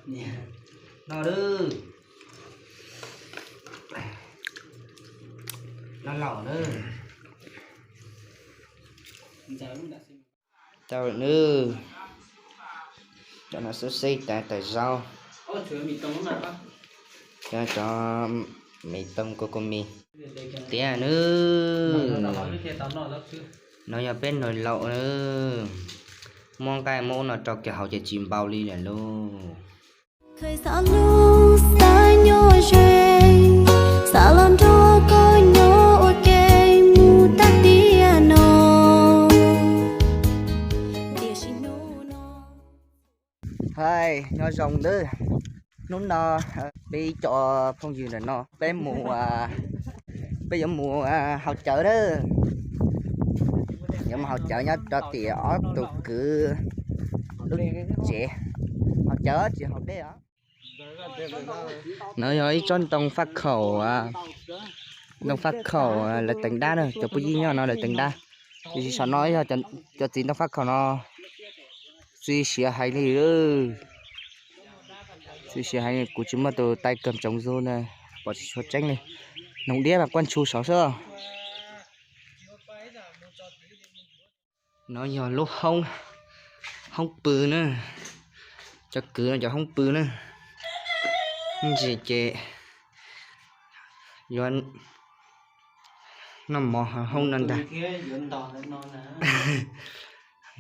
No lawm, no laus lawm. Tau lawm nawb. Cov no xwb xeb tas tawm zaub. Cov, cov mis toog kua kua mis tiag nawb. No yog peb nraug laus nawb. Muab nqaij muab ub no rau kiag hauv ces tsis npau li lawm lauj. Kheev xav hlub xav nyob ze, xav los nrog koj nyob ua ke mus tag tiam no. Tiam sis hnub no, hais nyob zoo nawb. Hnub no peb ib co phooj ywg ntawm no peb mus, peb yuav mus haus cawv na. Yuav mus haus cawv nyob rau tim ob tug kwv lub tsev. Haus cawv tsis haus dej os. No yog ib tsob ntoo faj khaum, ntoo faj khaum lawv teev dab na, cov phooj ywg nyob no lawv teev dab. Tiam sis saum no yog cov txiv ntoo faj khaum no txi siav heev li. Txi siav heev, kuv tsis muaj tus tais kawg ntsoov zug na, pom tsis tshua tseeb li. Noog diab mas quaj ntshu saud xwb. No yog lub hoob, hoob pw na. Cov kwv no cov hoob pw na. Ntsis ces yuav noj mov hauv hoob no ntag.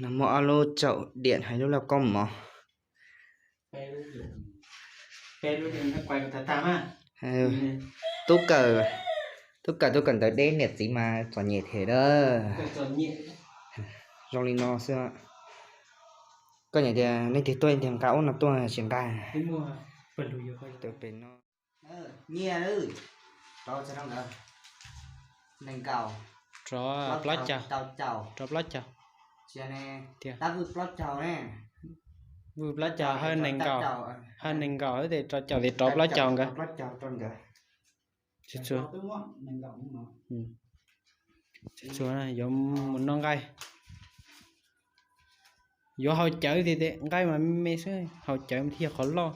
No muaj ob lub tsaum diam hais lub lauj kaub mov. Tub Kawm, Tub Kawm, Tub Kawm ntawd deb niam txiv mas txom nyem thiab. Zoo li no xwb. Koj niam tias leej twg tuaj tias nqa ub no tuaj tsis nqa. Tus pem no. Nyiaj, rov txog rau ntawd. Nees nkaum, rov plaub caug, rov plaub caug. Tias tab vwj plaub caug ne. Vwj plaub caug, hawj nees nkaum, hawj nees nkaum tes rau caum tes rov plaub caug nkawd. Txhua txhua, txhua txhua yuav mus noj nqaij. Yuav haus cawv tiag tiag, nqaij mas me me xwb, haus cawv thiaj yog qhov loj.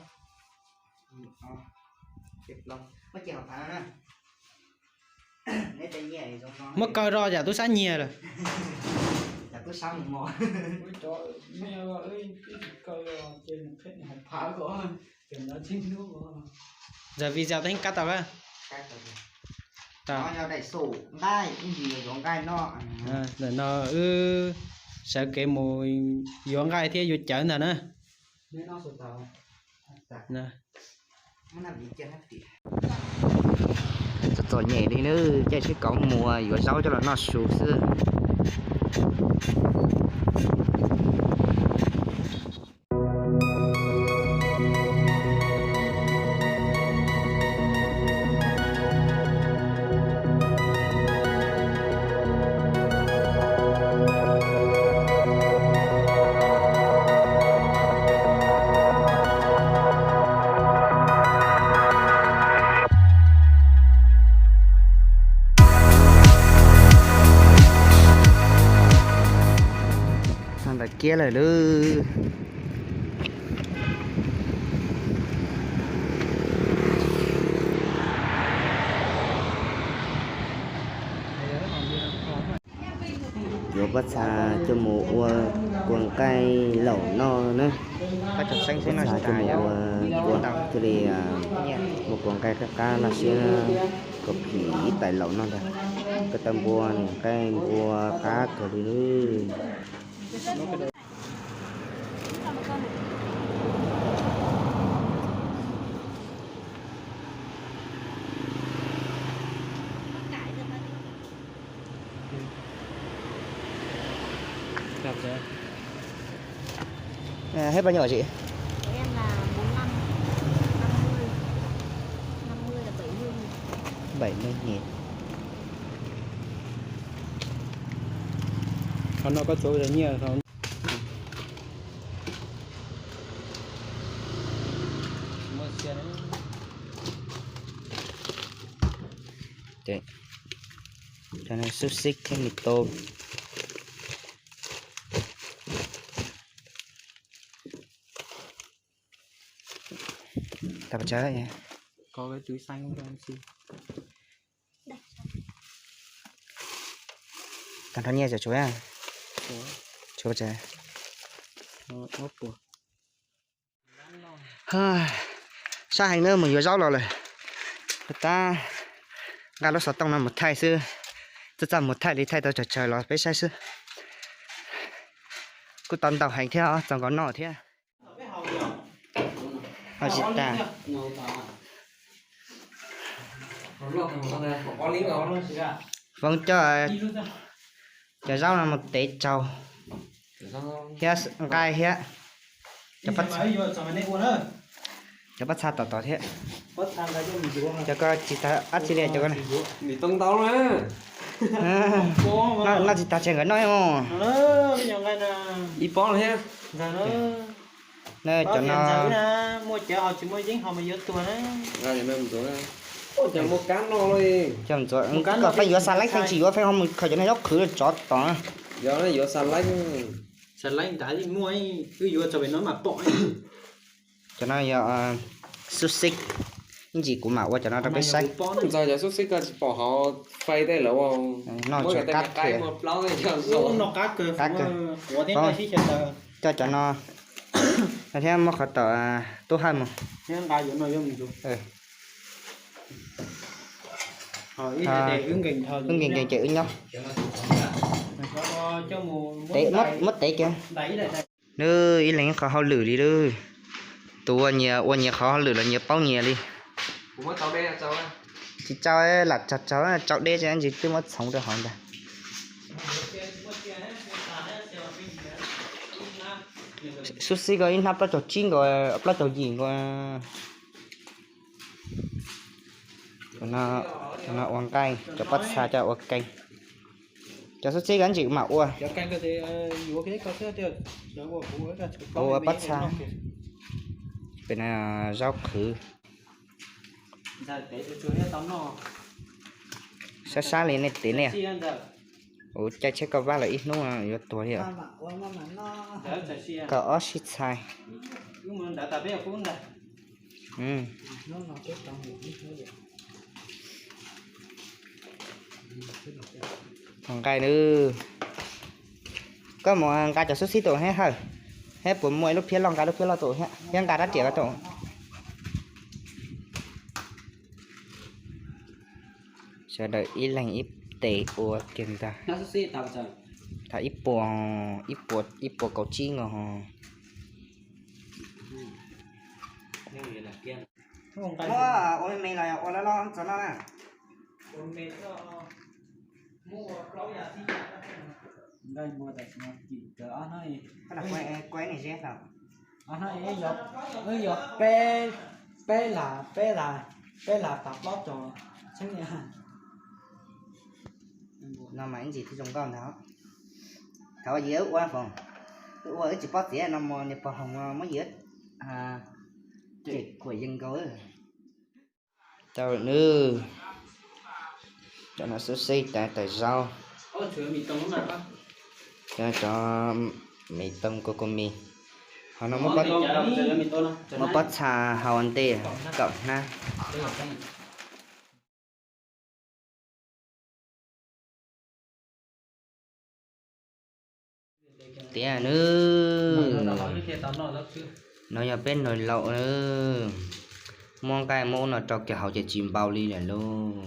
Muab kaw rau yam tub sab nyiag lawm. Ntawm video teeb kab tau. Ntawm no wb sawv kev mus yuav nqaij thiab yuav cawv ntag na. Txom txom nyem li nawb, caij tsheb kauv mus yuav zaub coj los noj su xwb. Ntawm kiab lawm lauj. Yuav pob txha coj mus ua kua nqaij laum noj na. Pob txha coj mus ua kua thiaj li muaj kua nqaij qab qab loj siab kom phim ib tais laum noj ntag. Koj tau npua nqaij npua qab kawg li. Hết bao nhiêu hả chị? Của em là bốn lăm, năm mươi, năm mươi là bảy mươi nghìn. Bảy mươi nghìn. Qhov no koj txuav nyiaj. Xúc xích thiab mì tôm. Tag nrho nyiaj tshuav, tshuav. Sab heev na, mus yuav zaub los lawm. Tab, nqa lub xov tooj no mus thaij xwb, txaj txaj mus thaij li thaij tau tsawg tsawg los peb saib xwb. Kuj tau ntau heev thiab os, txaus nkaus noj thiab. Ho tsis tas, Foob coj cov zaub no mus tev tsaug thiab nqaij thiab cov pob txha tom tod thiab. Cov ko tsis tas dab tsi li cov ko. Noj tsis tas tseg nkawd noj ib pob thiab. Cov no, cov ntxuav, feej yuav xa laib feej tsis yuav feej ho mus khaws cov no zaub qhwv tsov tom. Cov no yog xub xib, ib ntsis kuv mam ua cov no rau peb saib. Ntxawm cov xub xib ko tsis pom hauv fais tej lawm. Noj tsuas qab kawg. Qab kawg. Coj cov no thiab muab qhov tom tub hawj mus. Wb nkees nkees ces wb nyob. Muab tev kiag. Nws ib leeg qhov hauj lwm li lawm. Tus ua nyias ua nyias qhov hauj lwm los nyias paub nyias li. Tsis tsau, lam tsau tsau, tsau deb tsis twb muab txhoov rau hauv ntag. Xub xib ko ib hnab plaub caug tsib nkaus, plaub caug yim nkaus. Cov no ua nqaij, cov pob txha coj ua keeb. Cov xub xib ko ntsis mam ua. Kuv ua pob txha, pem no zaub qhwv. Sab sab li nej tiv nej. Ua caij tsheb kauj vab lawm ib hnub yuav tuag li os. Kaum ob sib txhais. Mus nqaij nawb. Koj mus nqa cov xub xib tuaj thiab hawm, thiab puas muaj ib lub phiab loj, nqa lub phiab loj tuaj thiab, thiab nqa rab riam ko tuaj. Sawv daws ib leeg ib tes ua kiag ntag. Thaum ib puas, ib puas, ib puas kaum tsib nkaus. Muab ua me me los ua loj loj txog no na. Peb lam, peb lam, peb lam tas plaub caug tsheb. No mas ib ntsis twb zoo nkauj ntag. Thaum yim wb ua foom, wb ua wb tsis paub txiav no mas niag pog hoom no muab yim cem kuam yees nkaus. Tau lawm nawb. Cov no xub xib tas tawm zaub. Cov, cov me tooj kua kua mis. Ho no muab pob txha hau ua ntej kaum hnab. Tiag nawb. No yog peb nws laus nawb. Muab nqaij muab ub no rau kiag hauv ces tsis npau li lawm lauj.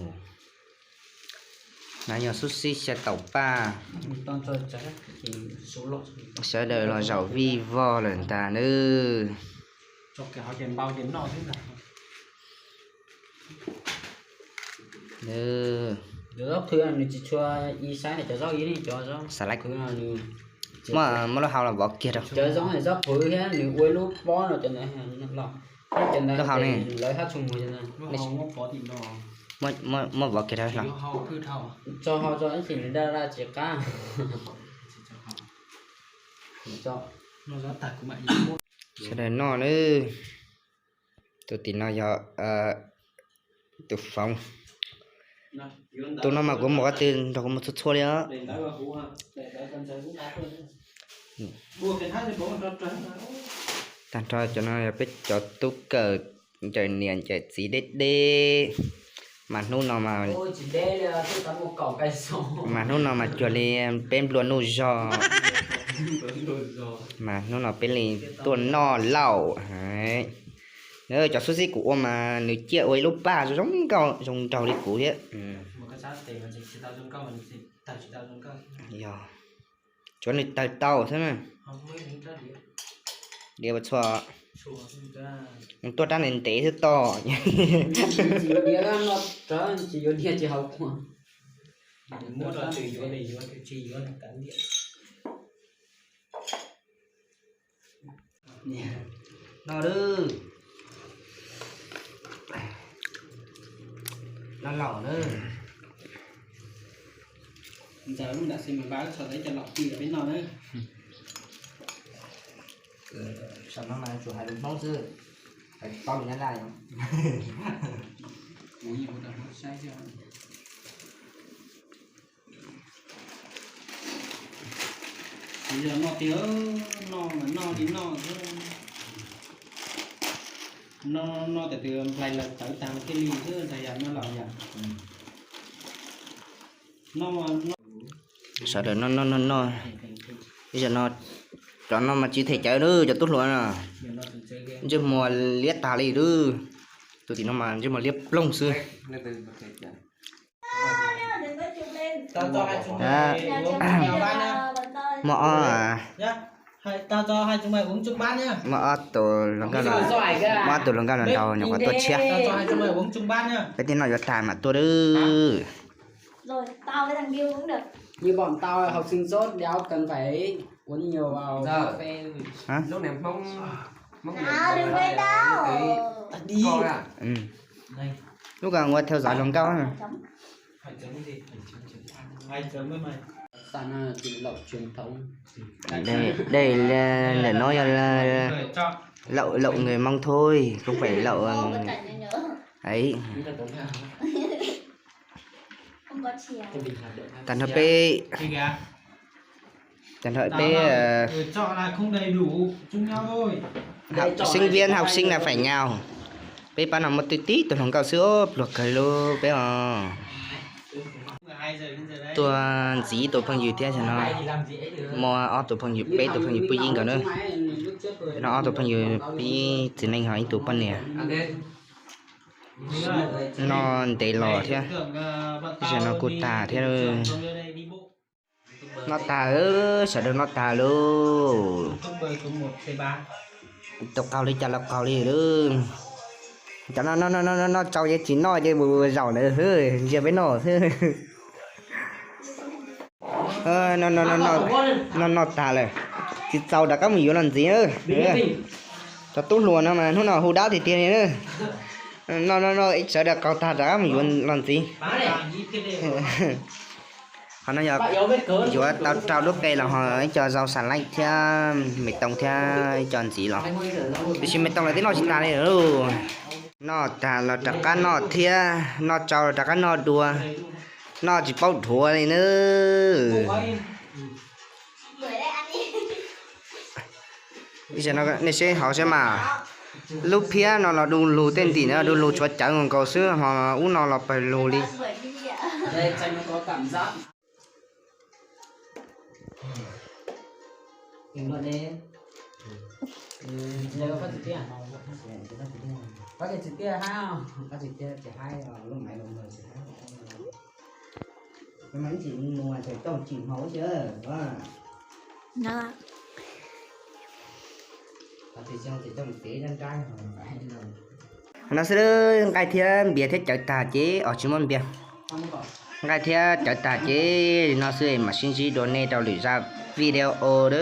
No yog xub xib xya taum paj. Sawv daws los zaum vij vog lawm ntag nawb. Nws tsis tshua i saib cov zaub ib ne cov zaub. Muab lub hau los vov kiag rau. Cov zaub zaub qhwv thiab nws ua ib lub pob no cov ntawd los. Lub hau ne. Lawv hab tshua muag cov ntawd. Muab vov kiag rau los. Tso hau tso ib chim nws daj daj tsis qab. Sawv daws noj nawb. Tus tim no yog tus foom. Tus no mas kuv mus qhov twg nrog kuv mus txhua txhua li os. Tag nrho cov no yog peb cov tub kawm Ncaws niam ncaws txiv deb deb, mas hnub no mas, mas hnub no mas cuag li peb nplua nuj zog, mas hnub no peb li tuaj noj lauj. Cov xub xib kuv ua mas nws ciaj ua ib lub paj zoo nkauj zoo nraug li kuv thiab. Yog, tsuav nws tawg tau xwb na. Diav ua txhua, tuaj rab ntev ntev xwb toj. No lawm, no laus na. Ntxawm lub nram xis mas npaj txhua tus cov laus ti rau peb noj na. Saum no mas tsuas hais lus Hmoob xwb, hais paub lus Nyab Laj. Kuv yeej ua tau Hmoob saib thiab. Kuv yog noj tiag, noj mas noj li noj xwb. Noj, noj tas twg nplaig lawm tawv tag thiaj li xwb ntag yog noj laus yom. Sawv daws noj noj noj noj. Ib zaug no, cov no mas tsis them cawv lawm cov tub hluas no. Ntsej muag liab tag li lawm. Tus tim no mas ntsej muag liab ploog xwb. Muaj ob, muaj ob tus hluas nkauj, muaj ob tus hluas nkauj los nraud nyuam qhuav tuaj tshiab. Peb tej no yuav tag mam tuaj lawm. Lub koj ua theo dõi hluas nkauj. Đây, đây là, là nói là lậu, lậu người Mông thôi, không phải lậu, ấy. Tag nrho peb, tag nrho peb, ờ, học sinh viên, học sinh là phải nghèo. Peb pab no muaj tib tib tus hluas nkauj xwb, pluag kawg li peb os. Tuaj ntxiv ib tus phooj ywg thiab no, muaj ob tus phooj ywg, peb tus phooj ywg pwj yib nkaus na. No ob tus phooj ywg pib txiv neej ho ib tus poj niam. Noj ntev los thiab, ib zaug no kuj tag thiab. Noj tag, sawv daws noj tag lauj. Tau qaug li cas los qaug li lauj. Cov no noj tsau ces tsis noj ces mus zaum ntawd xwb, ntsia peb noj xwb. Noj noj tag lawm, tsis txaus rov qab mus yuav los ntxiv. Cov tub hluas no mas hnub no hu dab tiag tiag li na. Noj noj noj ib sawv daws qaug tag rov qab mus yuav los ntxiv. Qhov no yog yuav tau rau lub qe los ho ib co rau xas laij thiab me tooj thiab ib co ntxiv los, tiam sis me tooj lawv twb noj tsis tas li lauj. Noj tag los rov qab noj thiab, noj tsau los rov qab noj dua, noj tsis paub dhuav li nawb. Ib zaug no nej seb hauv seb mas, lub phiab no los du lug, tej ntim no du lug tshuav cawv nkaus xwb ho ub no los pawg lug li. No xwb, nqaij thiab npias thiab cawv tag ces, os, tsis muaj npias. Nqaij thiab cawv tag ces no xwb, mam sib ntsib dua nej rau lwm zaj video lawm.